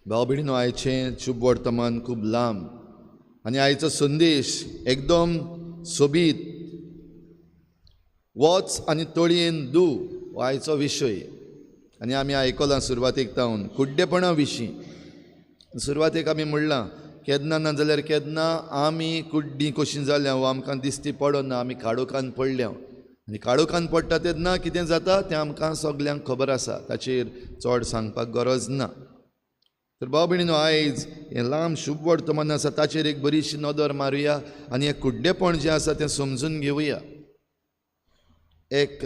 भाव भयणीनो, आयचें शुभ वर्तमान खूब लांब आनी आयचो संदेश एकदम सोबीत. वच आनी तळयेन दू हो आयचो विशय. आनी आमी आयकलां सुरवातेक तावन कुड्डेपणा विशीं. सुरवातेक आमी म्हणलां केन्ना ना जाल्यार केन्ना आमी कुड्डी कशी जाल्या वो आमकां दिसती पडना, आमी काळोखान पडल्या. आनी काळोखान पडटा तेन्ना कितें जाता तें आमकां सगल्यांक खबर आसा, ताचेर चड सांगपाक गरज ना. तर भाव भयणीनो, आयज हें लांब शुभ वर्तमान आसा ताचेर एक बरीशी नदर मारुया आनी हें कुड्डेपण जें आसा तें समजून घेवया. एक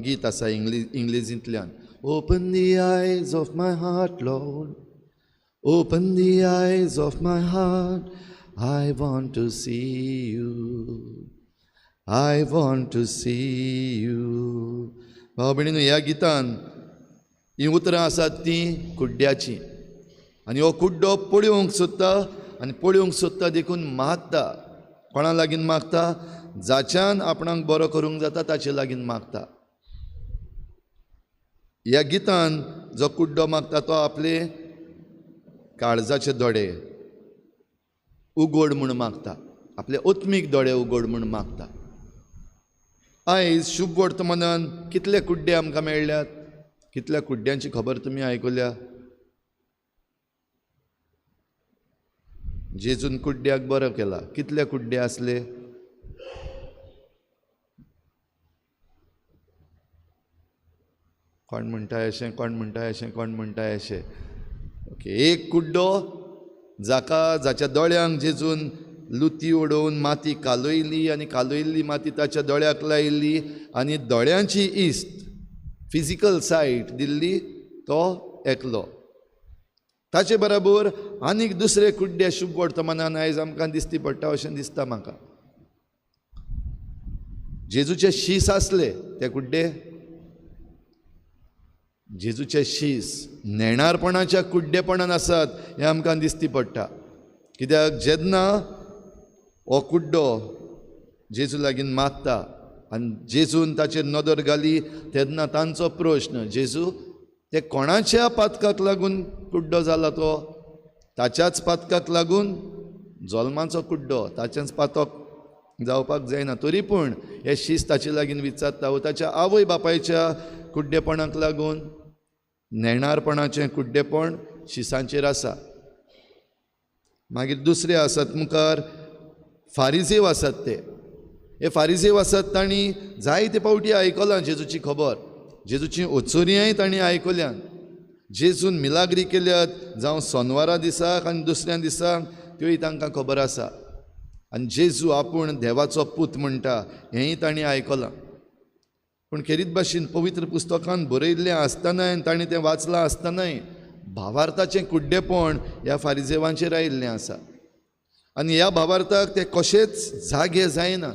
गीत आसा इंग्लिजींतल्यान, open the eyes of my heart Lord, open the eyes of my heart, I want to see you, I want to see you. भाव भयणीनो, ह्या गितान हीं उतरां आसात तीं कुड्ड्याचीं. आनी हो कुड्डो पळोवंक सोदता आनी पळोवंक सोदता देखून मागता. कोणा लागीं मागता? जाच्यान आपणाक बरो करूंक जाता ताचे लागीं मागता. ह्या गितान जो कुड्डो मागता तो आपले काळजाचे दोळे उगड म्हूण मागता, आपले आत्मीक दोळे उगड म्हूण मागता. आयज शुभ वर्तमानान कितले कुड्डे आमकां मेळ्ळ्यात? कितल्या कुड्ड्यांची खबर तुमी आयकुल्या? जेजून कुड्ड्याक बरो केला, कितले कुड्डे आसले? कोण म्हणटा अशें, कोण म्हणटा अशें, कोण म्हणटा अशें. ओके, एक कुड्डो जाका जाच्या दोळ्यांक जेजून लुती उडोवन माती कालयली आनी कालयल्ली माती ताच्या दोळ्याक लायली आनी दोळ्यांची इश्ट फिजिकल सायट दिल्ली, तो एकलो. ताचे बराबर आनीक दुसरे कुड्डे शुभ वर्तमानान आयज आमकां दिसती पडटा अशें दिसता म्हाका. जेजूचे शीस आसले ते कुड्डे, जेजूचे शीस नेणारपणाच्या कुड्डेपणान आसात हें आमकां दिसती पडटा. कित्याक जेन्ना हो कुड्डो जेजू लागीं मागता आनी जेजून ताचेर नदर घाली तेन्ना तांचो प्रश्न, जेजू ते कोणाच्या पातकाक लागून कुड्डो जाला? तो ताच्याच पातकाक लागून, जल्माचो कुड्डो, ताचेंच पातक जावपाक जायना. तरी पूण हे शीस ताचे लागीं विचारता वो ताच्या आवय बापायच्या कुड्डेपणाक लागून. नेणारपणाचें कुड्डेपण शिसांचेर आसा. मागीर दुसरे आसात मुखार फारिजेव आसात. ते हे फारिजेव आसात, तांणी जायते फावटी आयकलां जेजूची खबर, जेजूची ओचोरयांय तांणी आयकल्यान. जेजून मिलाग्री केल्यात जावं सोनवारा दिसाक आनी दुसऱ्या दिसाक, त्योय तांकां खबर आसा. आनी जेजू आपूण देवाचो पूत म्हणटा हेंय तांणी आयकलां. पूण खेरीत भाशेन पवित्र पुस्तकान बरयल्लें आसतनाय तांणी तें वाचलां आसतनाय भावार्थाचें कुड्डेपण ह्या फारिजेवांचेर आयिल्लें आसा. आनी ह्या भावार्थाक ते कशेंच जागे जायना.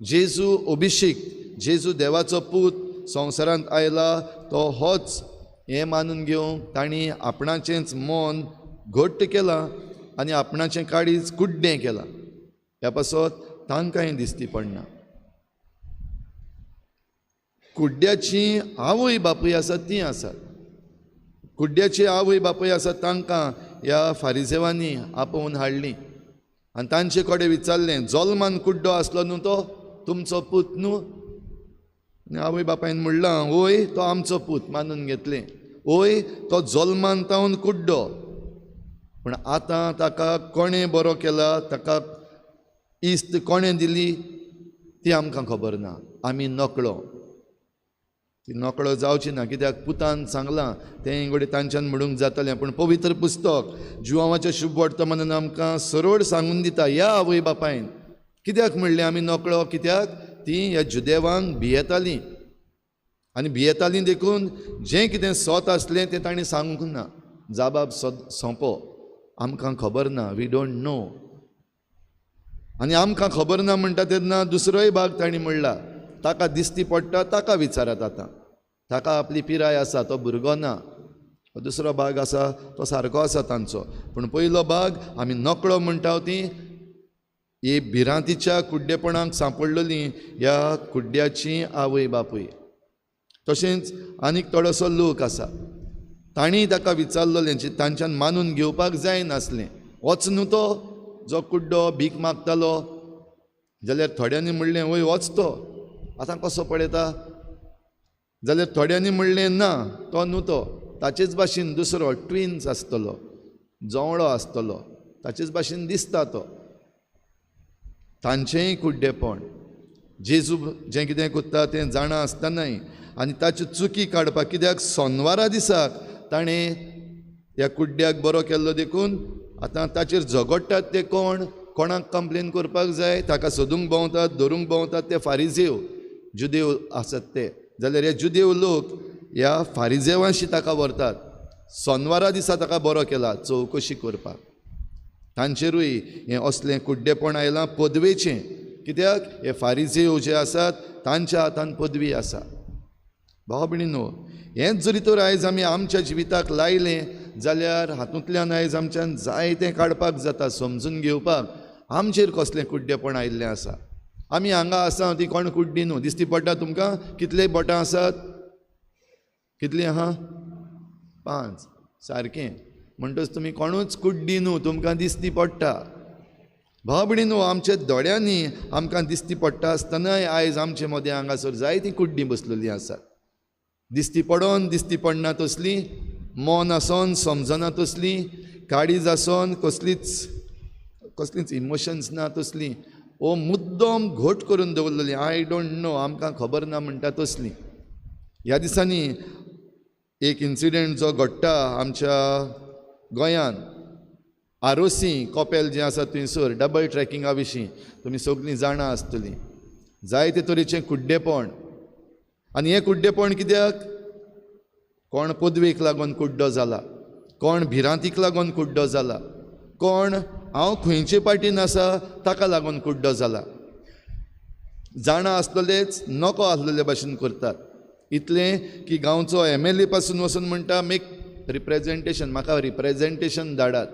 जेजू अभिषेक, जेजू देवाचो पूत संवसारांत आयला तो होच हें मानून घेवंक तांणी आपणाचेंच मन घट्ट केलां आनी आपणाचें काळीज कुड्डें केलां. ह्या पासत तांकांय दिसती पडना. कुड्ड्याची आवय बापूय आसात तीं आसात. कुड्ड्याची आवय बापूय आसात तांकां ह्या फारिजेवांनी आपोवन हाडलीं आनी तांचे कडेन विचारलें, जल्मान कुड्डो आसलो न्हू तो तुमचो पूत न्हू? आनी आवय बापायन म्हणलां, वय तो आमचो पूत, मानून घेतलें. वय तो जल्मान तावन कुड्डो, पूण आतां ताका कोणें बरो केला, ताका इश्ट कोणें दिली ती आमकां खबर ना, आमी नकळो. ती नकळो जावची ना, कित्याक पुतान सांगलां तें घडये तांच्यान म्हणूंक जातलें. पूण पवित्र पुस्तक जुवांवाचें शुभ वर्तमानान आमकां सरळ सांगून दिता ह्या आवय बापायन कित्याक म्हणलें आमी नकळो, कित्याक तीं ह्या जुदेवांक भियेतालीं आनी भियेतालीं देखून जें कितें सत आसलें तें तांणी सांगूंक ना. जाबाब सोंपो, आमकां खबर ना, we don't know. आनी आमकां खबर ना म्हणटा तेन्ना दुसरोय भाग तांणी म्हणला, ताका दिसती पडटा ताका विचारात. आतां ताका आपली पिराय आसा, तो भुरगो ना. दुसरो भाग आसा तो सारको आसा तांचो, पूण पयलो भाग आमी नकळो म्हणटा ती ही भिरांतीच्या कुड्डेपणाक सांपडलेली ह्या कुड्ड्याची आवय बापूय. तशेंच आनीक थोडोसो लोक आसा तांणी ताका विचारलें, तांच्यान मानून घेवपाक जायनासलें, वच न्हू तो जो कुड्डो भीक मागतालो. जाल्यार थोड्यांनी म्हणलें वय वच तो, आतां कसो पळयता. जाल्यार थोड्यांनी म्हणलें ना तो न्हू तो, ताचेच भाशेन दुसरो ट्विन्स आसतलो, जोवळो आसतलो, ताचेच भाशेन दिसता तो. तांचेंय कुड्डेपण. जेजू जें कितें करता तें जाणा आसतनाय आनी ताच्यो चुकी काडपाक, कित्याक सोनवारा दिसाक ताणें ह्या कुड्ड्याक बरो केल्लो देखून आतां ताचेर झगडटात ते कोण, कोणाक कंप्लेन करपाक जाय, ताका सोदूंक भोंवतात, धरूंक भोंवतात ते फारिजेव, जुदेव आसत ते. जाल्यार हे जुदेव लोक ह्या फारिजेवांशी ताका व्हरतात, सोनवारा दिसा ताका बरो केला चवकशी करपाक. तांचेरूय हें असलें कुड्डेपण आयलां पदवेचें, कित्याक हे फारिजेव जे आसात तांच्या हातान पदवी आसा. भाव भयणीनो, हेंच जरी तर आयज आमी आमच्या जिविताक लायलें जाल्यार हातूंतल्यान आयज आमच्यान जायतें काडपाक जाता, समजून घेवपाक आमचेर कसलें कुड्डेपण आयिल्लें आसा. आमी हांगा आसा ती कोण कुड्डी न्हू, दिसती पडटा तुमकां? कितले बोटां आसात? कितलीं आहा? 5 सारकें. म्हणटच तुमी कोणूच कुड्डी न्हू, तुमकां दिसती पडटा. भाव भयणीनो, आमच्या दोळ्यांनी आमकां दिसती पडटा आसतनाय आयज आमचे मदें हांगासर जायतीं कुड्डीं बसलेलीं आसात. दिसती पडोन दिसती पडना तसली, मन आसोन समजना तसली, काळीज आसोन कसलीच कसलीच इमोशन्स ना तसली, ओ मुद्दम घोट करून दवरलेली, I don't know, आमकां खबर ना म्हणटा तसली. ह्या दिसांनी एक इन्सिडंट जो घडटा आमच्या गोंयांत, आरोसी कपेल जें आसा थंयसर डबल ट्रॅकिंगा विशीं तुमी सगळीं जाणां आसतलीं. जायते तरेचें कुड्डेपण. आनी हें कुड्डेपण कित्याक? कोण पदवेक लागून कुड्डो जाला, कोण भिरांतीक लागून कुड्डो जाला, कोण हांव खंयचे पार्टीन आसा ताका लागून कुड्डो जाला. जाणा आसलेलेच नको आसलेले भाशेन करतात. इतलें की गांवचो MLA पासून वचून म्हणटा मेक रिप्रेजेंटेशन, म्हाका रिप्रेजेंटेशन धाडात,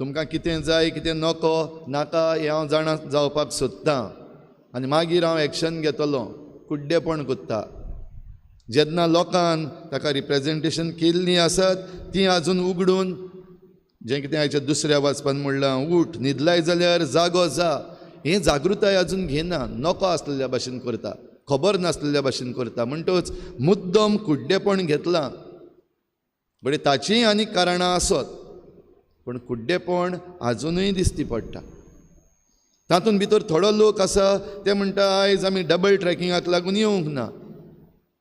तुमकां कितें जाय कितें नको नाका हें हांव जाणा जावपाक सोदतां आनी मागीर हांव एक्शन घेतलो. कुड्डेपण करता. जेन्ना लोकान ताका रिप्रेजेंटेशन केल्लीं आसत ती आजून उगडून जें कितें आयच्या दुसऱ्या वाचपान म्हणलां, उठ न्हिदलाय जाल्यार जागो जा, हें जागृताय आजून घेना, नको आसलेल्या भाशेन करता, खबर नासलेल्या भाशेन करता. म्हणटच मुद्दम कुड्डेपण घेतलां. बरें, ताचीं आनी कारणां आसत, पूण कुड्डेपण आजुनूय दिसती पडटा. तातूंत भितर थोडो लोक आसा ते म्हणटा आयज आमी डबल ट्रॅकिंगाक लागून येवंक ना,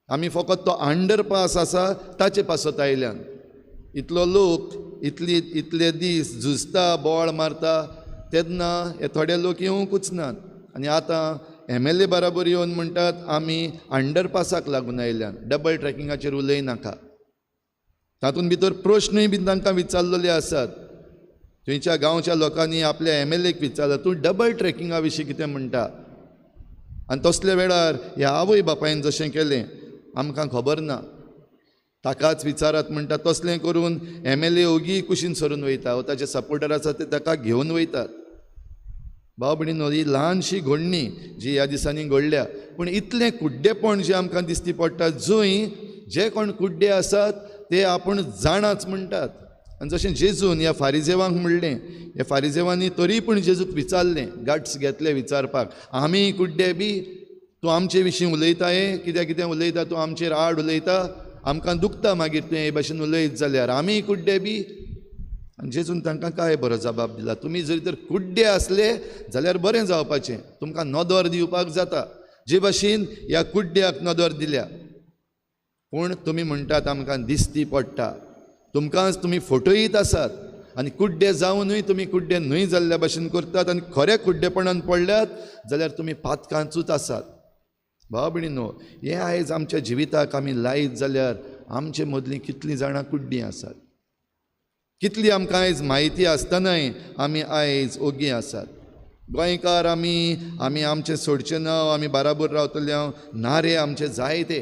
आमी फकत तो अंडरपास आसा ताचे पासत आयल्यान. इतलो लोक इतली इतले दीस झुजता, बोवाळ मारता, तेन्ना हे थोडे लोक येवंकूच नात. आनी आतां MLA बराबर येवन म्हणटात आमी अंडरपासाक लागून आयल्यान, डबल ट्रॅकिंगाचेर उलयनाका. तातूंत भितर प्रश्नूय बी तांकां विचारलेले आसात. थंयच्या गांवच्या लोकांनी आपल्या MLAक विचारलां, तूं डबल ट्रॅकिंगा विशीं कितें म्हणटा? आनी तसल्या वेळार ह्या आवय बापायन जशें केलें आमकां खबर ना, ताकाच विचारात म्हणटा. तसलें करून MLA ओगी कुशीन सरून वयता, वो ताचे सपोर्टर आसा ते ताका घेवन वयतात. भाव भयणीनो, ही ल्हानशी घडणी जी ह्या दिसांनी घडल्या, पूण इतलें कुड्डेपण जें आमकां दिसती पडटा, जंय जे कोण कुड्डे आसात ते आपूण जाणाच म्हणटात. आनी जशें जेजून ह्या फारिजेवांक म्हणलें, ह्या फारिजेवांनी तरी पूण जेजूक विचारलें, गाट्स घेतले विचारपाक, आमी कुड्डे बी, तूं आमचे विशीं उलयता, हें कित्याक कितें उलयता, तूं आमचेर आड उलयता, आमकां दुखता मागीर तुवें हे भाशेन उलयत जाल्यार, आमी कुड्डे बी. आनी जेजून तांकां काय बरो जबाब दिला, तुमी जरी तर कुड्डे आसले जाल्यार बरें जावपाचें, तुमकां नदर दिवपाक जाता जे भाशेन ह्या कुड्ड्याक नदर दिल्या, पूण तुमी म्हणटात आमकां दिसती पडटा, तुमकांच तुमी फटयत आसात आनी कुड्डे जावनूय तुमी कुड्डे न्हय जाल्ल्या भाशेन करतात आनी खऱ्या कुड्डेपणान पडल्यात जाल्यार तुमी पातकांचूच आसात. भाव भयणीनो, हें आयज आमच्या जिविताक आमी लायत जाल्यार आमचे मदलीं कितलीं जाणां कुड्डीं आसात, कितली आमकां आयज म्हायती आसतनाय आमी आयज ओगी आसात. गोंयकार आमी आमी आमचें सोडचें ना, आमी बाराबर रावतले, हांव ना रे आमचे जायते.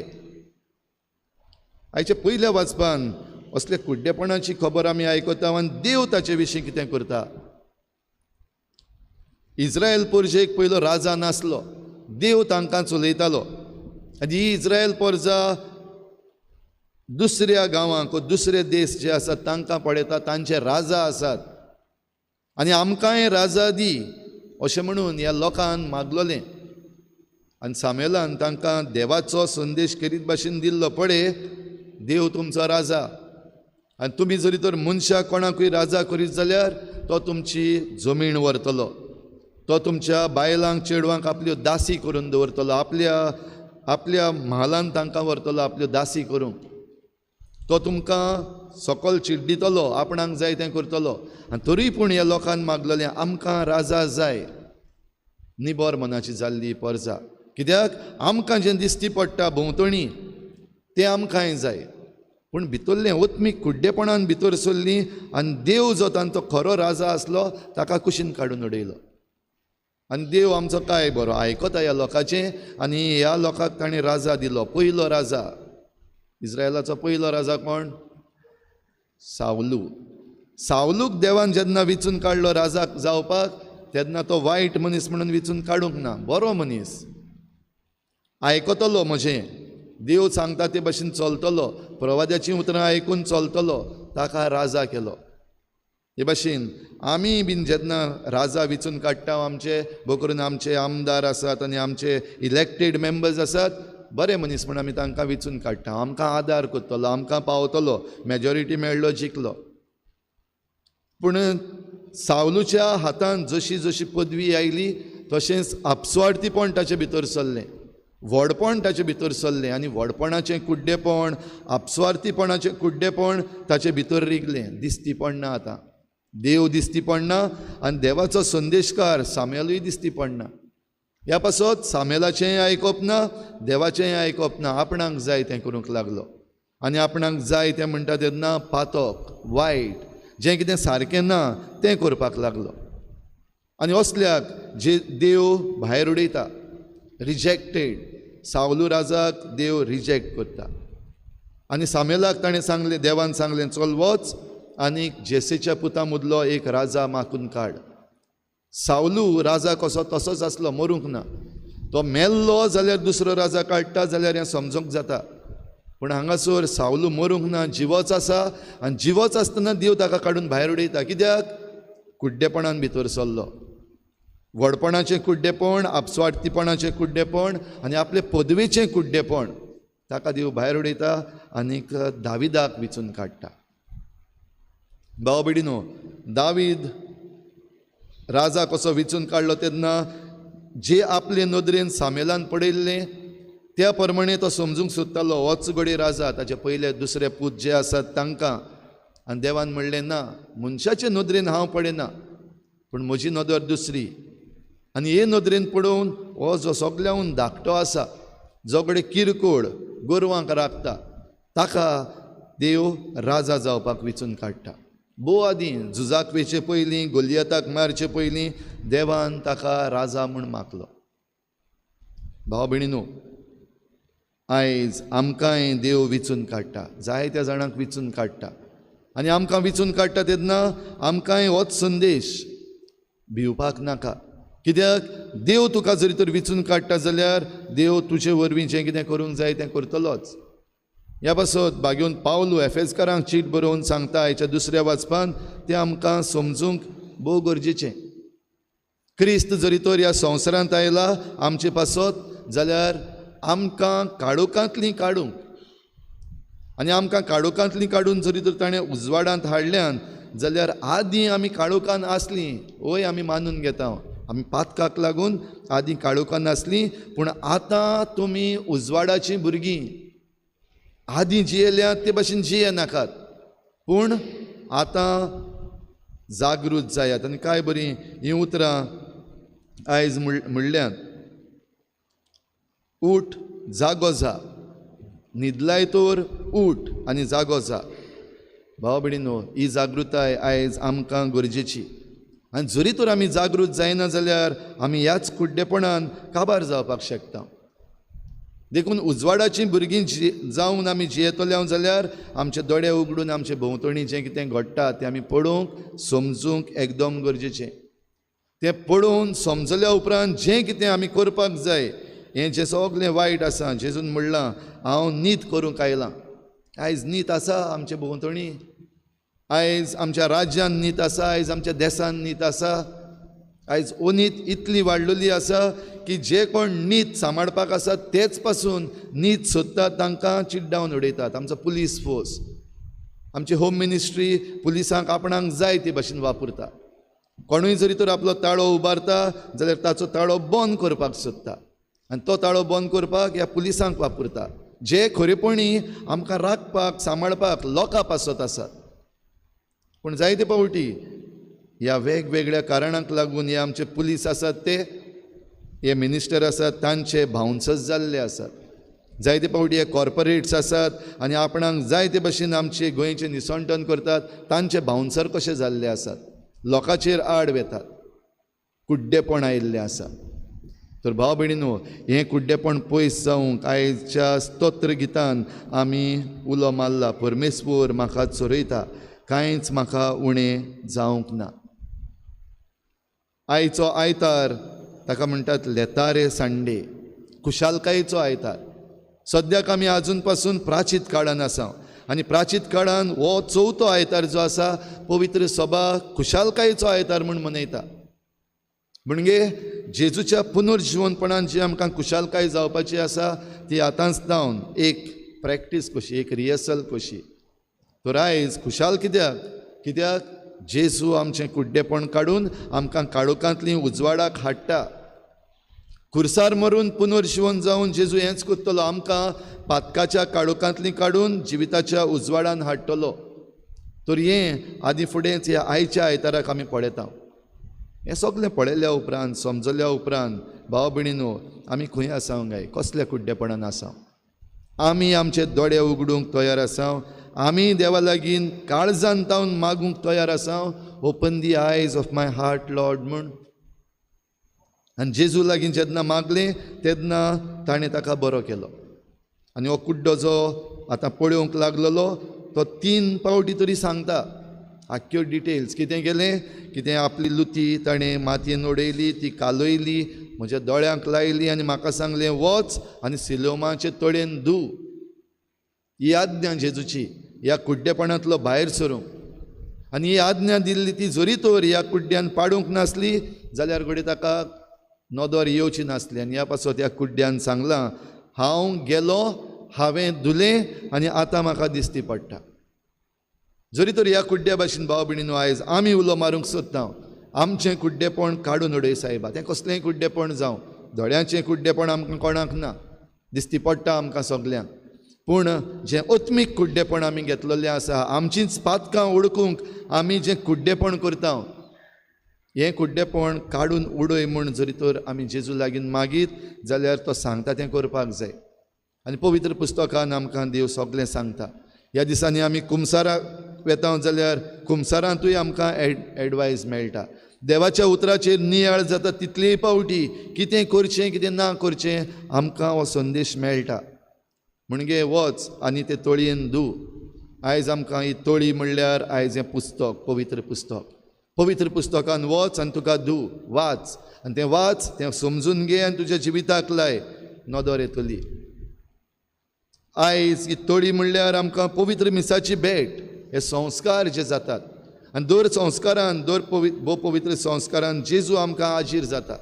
आयच्या पयल्या वाचपान असले कुड्डेपणाची खबर आमी आयकता आनी देव ताचे विशीं कितें करता. इस्रायल पोरजेक पयलो राजा नासलो, देव तांकां चलयतालो आनी ही इस्रायल पोरजा दुसऱ्या गांवांक दुसरे देश जे आसात तांकां पळयता, तांचे राजा आसात आनी आमकांय राजा दी अशें म्हणून ह्या लोकान मागलोलें. आनी सामेलान तांकां देवाचो संदेश करीत भाशेन दिल्लो, पळय देव तुमचो राजा आनी तुमी जरी तर मनशाक कोणाकूय राजा करीत जाल्यार तो तुमची जमीन व्हरतलो, तो तुमच्या बायलांक चेडवांक आपल्यो दासी करून दवरतलो, आपल्या आपल्या म्हालान तांकां व्हरतलो आपल्यो दासी करूंक, तो तुमकां सकल चिड्डितलो, आपणाक जाय तें करतलो. आनी तरी पूण ह्या लोकान मागलेलें आमकां राजा जाय. निबर मनाची जाल्ली परजा, कित्याक आमकां जें दिसती पडटा भोंवतणी तें आमकांय जाय, पूण भितरलें ओत्मीक कुड्डेपणान भितर सरलीं आनी देव जो तांचो खरो राजा आसलो ताका कुशीन काडून उडयलो. आनी देव आमचो काय बरो आयकता ह्या लोकांचें आनी ह्या लोकांक ताणें राजा दिलो. पयलो राजा, इस्रायलाचो पयलो राजा कोण? सावलू. सावलूक देवान जेन्ना विचून काडलो राजा जावपाक तेन्ना तो वायट मनीस म्हणून विचून काडूंक ना, बरो मनीस, आयकतलो म्हजें, देव सांगता ते भाशेन चलतलो, प्रवाद्याचीं उतरां आयकून चलतलो, ताका राजा केलो. हे भाशेन आमी बीन जेन्ना राजा विचून काडटा आमचे भोव करून आमचे आमदार आसात आनी आमचे इलेक्टेड मेंबर्स आसात, बरे मनीस म्हूण आमी तांकां विचून काडटा, आमकां आदार करतलो, आमकां पावतलो, मेजॉरिटी मेळ्ळो जिखलो. पूण सावलूच्या हातान जशी जशी पदवी आयली तशेंच आपस्वार्थीपण ताचे भितर सरलें, व्हडपण ताचे भितर सरलें आनी व्हडपणाचें कुड्डेपण, आपस्वार्थीपणाचें कुड्डेपण ताचे भितर रिगलें. दिसती पडना आतां, देव दिसती पडना आनी देवाचो संदेशकार सामेलूय दिसती पडना. ह्या पासत सामेलाचेंय आयकप ना, देवाचेंय आयकप ना, आपणाक जाय तें करूंक लागलो. आनी आपणाक जाय तें म्हणटा तेन्ना पातक, वायट, जें कितें सारकें ना तें करपाक लागलो. आनी असल्याक जे देव भायर उडयता, रिजेक्टेड, सावलू राजाक देव रिजेक्ट करता. आनी सामेलाक ताणें सांगलें, देवान सांगलें, चल वच आनी जेसेच्या पुता मदलो एक राजा मागून काड. सावलू राजा कसो तसोच आसलो, मरूंक ना, तो मेल्लो जाल्यार दुसरो राजा काडटा जाल्यार हें समजूंक जाता, पूण हांगासर सावलू मरूंक ना, जिवोच आसा आनी जिवोच आसतना देव ताका काडून भायर उडयता. कित्याक? कुड्डेपणान भितर सरलो, व्हडपणाचें कुड्डेपण, आपस्वार्थीपणाचें कुड्डेपण आनी आपले पदवेचें कुड्डेपण, ताका देव भायर उडयता आनीक दाविदाक विचून काडटा. भाव भयणीनो, दावीद राजा कसो विचून काडलो तेन्ना जे आपले नदरेन सामेलान पडयल्लें त्या प्रमाणे तो समजूंक सोदतालो, होच घडये राजा, ताचे पयले दुसरे पूत जे आसात तांकां. आनी देवान म्हणलें ना, मनशाचे नदरेन हांव पळयना, पूण म्हजी नदर दुसरी. आनी हे नदरेन पळोवन हो जो सगळ्याहून धाकटो आसा, जो घडये किरकोळ गोरवांक राखता, ताका देव राजा जावपाक विचून काडटा. भोव आदीं झुजाक वेचे पयलीं, गोलियताक मारचे पयलीं देवान ताका राजा म्हूण मागलो. भाव भयणीनो, आयज आमकांय देव विचून काडटा, जायत्या जाणांक विचून काडटा. आनी आमकां विचून काडटा तेन्ना आमकांय होच संदेश, भिवपाक नाका. कित्याक देव तुका जरी तर विचून काडटा जाल्यार देव तुजे वरवीं जें कितें करूंक जाय तें करतलोच. ह्या पासत बागेवन पावलू एफेजकारांक चीट बरोवन सांगता हाच्या दुसऱ्या वाचपान, तें आमकां समजूंक भोव गरजेचें. क्रिस्त जरी तर ह्या संवसारांत आयला आमचे पासत जाल्यार आमकां काळोखांतलीं काडूंक, आनी आमकां काळोखांतलीं काडून जरी तर ताणें उजवाडांत हाडल्यान जाल्यार आदीं आमी काळोखान आसलीं, वय आमी मानून घेता, आमी पातकाक लागून आदीं काळोखान आसलीं, पूण आतां तुमी उजवाडाचीं भुरगीं. आदीं जियेल्यात ते भाशेन जिये नाकात, पूण आतां जागृत जायात. आनी काय बरीं हीं उतरां आयज म्हणल्यात, उठ जागो जा, न्हिदलाय तर उठ आनी जागो जा. भाव भयणीनो, ही जागृताय आयज आमकां गरजेची. आनी जरी तर आमी जागृत जायना जाल्यार आमी ह्याच कुड्डेपणान काबार जावपाक शकता. देखून उजवाडाचीं भुरगीं जावन आमी जियेतले जाल्यार आमचे दोळे उगडून आमचे भोंवतणी जें कितें घडटा तें आमी पळोवंक समजूंक एकदम गरजेचें. तें पळोवन समजल्या उपरांत जें कितें आमी करपाक जाय, हें जें सगळें वायट आसा, जेजून म्हणलां हांव नीत करूंक आयलां, आयज नीत आसा आमचे भोंवतणी, आयज आमच्या राज्यान नीत आसा, आयज आमच्या देसान नीत आसा. आयज अनीत इतली वाडलेली आसा की जे कोण नीत सांबाळपाक आसा तेच पासून नीत सोदतात, तांकां चिड्डावन उडयतात. आमचो पुलीस फोर्स, आमची होम मिनिस्ट्री पुलिसांक आपणाक जाय ते भाशेन वापरता. कोणूय जरी तर आपलो ताळो उबारता जाल्यार ताचो ताळो बंद करपाक सोदता आनी तो ताळो बंद करपाक ह्या पुलिसांक वापरता, जे खरेपणी आमकां राखपाक सांबाळपाक लोकां पासत आसात. पूण जायते पावटी ह्या वेगवेगळ्या कारणांक लागून हे आमचे पुलीस आसात, ते हे मिनिस्टर आसात, तांचे बाउन्सर्स जाल्ले आसात. जायते पावटी हे कॉर्पोरेट्स आसात आनी आपणाक जाय ते भशेन आमचे गोंयचें निसणटन करतात, तांचे बाउन्सर कशे जाल्ले आसात, लोकांचेर आड वेतात, कुड्डेपण आयिल्लें आसा. तर भाव भयणीनो, हें कुड्डेपण पयस जावंक आयच्या स्तोत्र गितान आमी उलो मारला, परमेश्वर म्हाका चरयता, कांयच म्हाका उणें जावंक ना. आयचो आयतार ताका म्हणटात लेतारे संडे, खुशालकायेचो आयतार. सद्याक आमी आजून पासून प्राचीत काळान आसा आनी प्राचीत काळान हो चवथो आयतार जो आसा पवित्र सभा खुशालकायेचो आयतार म्हूण मनयता. म्हणजे जेजूच्या पुनर्जिवनपणान जी आमकां खुशालकाय जावपाची आसा ती आतांच जावन एक प्रॅक्टीस कशी, एक रिहर्सल कशी. तर आयज खुशाल कित्याक? कित्याक जेजू आमचें कुड्डेपण काडून आमकां काळोखांतली उजवाडाक हाडटा. खुर्सार मरून पुनर्जिवन जावन जेजू हेंच करतलो, आमकां पातकाच्या काळोखांतली काडून जिविताच्या उजवाडान हाडटलो. तर हें आदी फुडेंच ह्या आयच्या आयताराक आमी पळयता. हें सगळें पळयल्या उपरांत, समजल्या उपरांत भाव भयणीनो, आमी खंय आसा काय, कसल्या कुड्डेपणान आसा? आमी आमचे दोळे उगडूंक तयार आसा, आमी देवा लागीं काळजान तावन मागूंक तयार आसा, open the eyes of my heart Lord म्हूण. आनी जेजू लागीं जेन्ना मागलें तेन्ना ताणें ताका बरो केलो. आनी हो कुड्डो जो आतां पळोवंक लागलेलो तो 3 पावटी तरी सांगता आख्ख्यो डिटेल्स, कितें केलें, कितें आपली लुती ताणें मातयेन उडयली, ती कालयली, म्हज्या दोळ्यांक लायली आनी म्हाका सांगलें वच आनी सिलोमाचे तळयेन धू. ही आज्ञा जेजूची ह्या कुड्डेपणांतलो भायर सरूंक. आनी ही आज्ञा दिल्ली ती जरी तर ह्या कुड्ड्यान पाडूंक नासली जाल्यार घडये ताका नदर येवची नासली. आनी ह्या पासत ह्या कुड्ड्यान सांगलां, हांव गेलो, हांवें धुलें आनी आतां म्हाका दिसती पडटा. जरी तर ह्या कुड्ड्या भाशेन भाव भयणीनो आयज आमी उलो मारूंक सोदता, आमचें कुड्डेपण काडून उडय सायबा. तें कसलेंय कुड्डेपण जावं, दोळ्यांचें कुड्डेपण आमकां कोणाक ना, दिसती पडटा आमकां सगल्यांक. पूण जें आत्मीक कुड्डेपण आमी घेतलेलें आसा, आमचींच पातकां ओळखूंक आमी जें कुड्डेपण करता, हें कुड्डेपण काडून उडय म्हूण जरी तर आमी जेजू लागीं मागीत जाल्यार तो सांगता तें करपाक जाय. आनी पवित्र पुस्तकान आमकां देव सगळें सांगता. ह्या दिसांनी आमी कुमसाराक वेता जाल्यार कुमसारांतूय आमकां एडवायज मेळटा. देवाच्या उतराचेर नियाळ जाता तितलेय पावटी कितें करचें कितें ना करचें आमकां हो संदेश मेळटा. म्हणजे वच आनी ते तळयेन धू. आयज आमकां ही तळी म्हणल्यार आयज हें पुस्तक, पवित्र पुस्तक. पवित्र पुस्तकान वच आनी तुका धू, वाच आनी तें वाच, तें समजून घे आनी तुज्या जिविताक लाय, नदर येतली. आयज ही तळी म्हणल्यार आमकां पवित्र मिसाची भेट, हे संस्कार जे जातात आनी दर संस्कारान, दर भोव पवित्र संस्कारान जेजू आमकां आजीर जाता,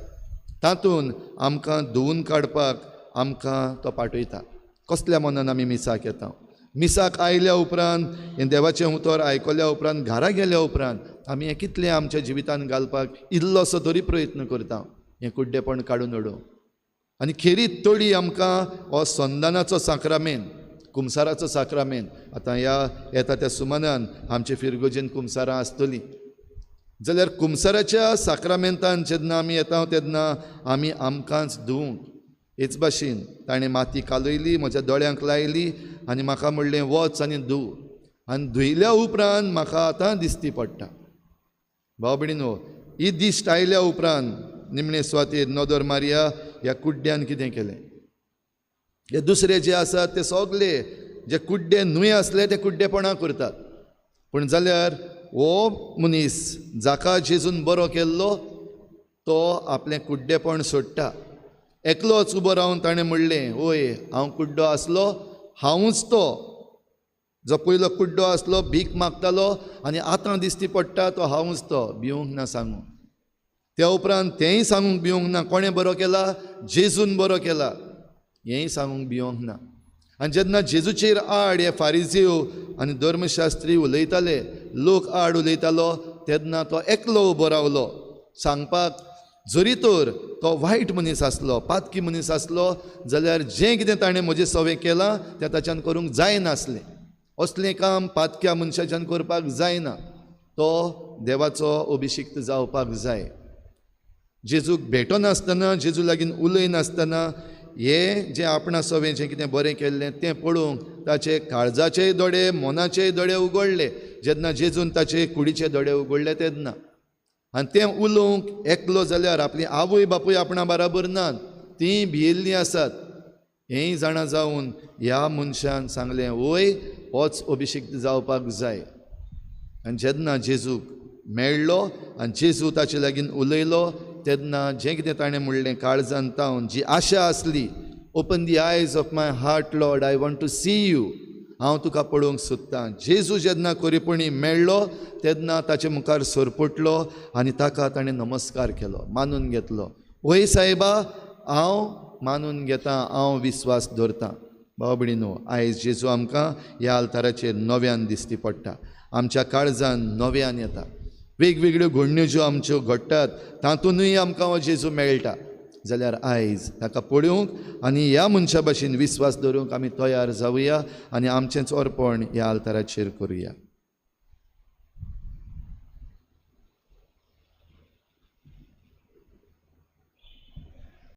तातूंत आमकां धुवून काडपाक आमकां तो पाठयता. कसल्या मनान आमी मिसाक येता? मिसाक आयल्या उपरांत, हें देवाचें उतर आयकल्या उपरांत, घरा गेल्या उपरांत आमी हें कितलें आमच्या जिवितान घालपाक इल्लोसो तरी प्रयत्न करता, हें कुड्डेपण काडून उडोवंक. आनी खेरीत तळी आमकां हो संदानाचो साक्रामेंत, कुमसाराचो साक्रामेंत. आतां ह्या येता त्या सुमनान आमचे फिरगोजेन कुमसारां आसतलीं जाल्यार कुमसाराच्या साक्रामेंतान जेन्ना आमी येता तेन्ना आमी आमकांच धुवूंक. हेच भाशेन ताणें माती कालयली, म्हज्या दोळ्यांक लायली आनी म्हाका म्हणलें वच आनी धू. आनी धुयल्या उपरांत म्हाका आतां दिसती पडटा. भाव भयणीनो, ही दिश्ट आयल्या उपरांत निमणे सुवातेर नदर मारया ह्या कुड्ड्यान कितें केलें. हे दुसरे जे आसात ते सगळे जे कुड्डे न्हय आसले ते कुड्डेपणां करतात, पूण जाल्यार हो मनीस जाका जेजून बरो केल्लो तो आपलें कुड्डेपण सोडटा. एकलोच उबो रावन ताणें म्हणलें, ओय हांव कुड्डो आसलो, हांवूच तो. जो पयलो कुड्डो आसलो भीक मागतालो आनी आतां दिसती पडटा तो हांवूच तो, भिवंक ना सांगूंक. त्या उपरांत तेंय सांगूंक भिवंक ना कोणें बरो केला, जेजून बरो केला हेंय सांगूंक भिवंक ना. आनी जेन्ना जेजूचेर आड हे फारिजीव आनी धर्मशास्त्री उलयताले, लोक आड उलयतालो, तेन्ना तो एकलो उबो रावलो सांगपाक, जरी तर तो वायट मनीस आसलो, पातकी मनीस आसलो, जाल्यार जें कितें ताणें म्हजें सवें केलां तें ताच्यान करूंक जायनासलें. असलें काम पातक्या मनशाच्यान करपाक जायना, तो देवाचो अभिशिक्त जावपाक जाय. जेजूक भेटनासतना, जेजू लागीं उलयनासतना हे जें आपणा सवें जें कितें बरें केल्लें तें पळोवंक ताचे काळजाचेय दोळे, मनाचेय दोळे उगडले जेन्ना जेजून ताचे कुडीचे दोळे उगडले तेन्ना. आनी तें उलोवंक एकलो जाल्यार आपली आवय बापूय आपणा बराबर नात, तीं भियेल्लीं आसात हेंय जाणा जावन ह्या मनशान सांगलें, वय होच अभिशिक्त जावपाक जाय. आनी जेन्ना जेजूक मेळ्ळो आनी जेजू ताचे लागीं उलयलो तेन्ना जें कितें ताणें म्हणलें काळजान तावन जी आशा आसली, open the eyes of my heart Lord, I want to see you, हांव तुका पळोवंक सोदतां. जेजू जेन्ना खरेपणी मेळ्ळो तेन्ना ताचे मुखार सरपटलो आनी ताका ताणें नमस्कार केलो, मानून घेतलो, वय सायबा हांव मानून घेता, हांव विस्वास दवरतां. भाव भयणीनो, आयज जेजू आमकां ह्या आल्ताराचेर नव्यान दिसती पडटा, आमच्या काळजान नव्यान येता. वेगवेगळ्यो घडण्यो ज्यो आमच्यो घडटात तातूंतय आमकां हो जेजू मेळटा. जाल्यार आयज ताका पळोवंक आनी ह्या मनशा भाशेन विस्वास दवरूंक आमी तयार जावया आनी आमचेंच अर्पण ह्या आल्ताराचेर करुया.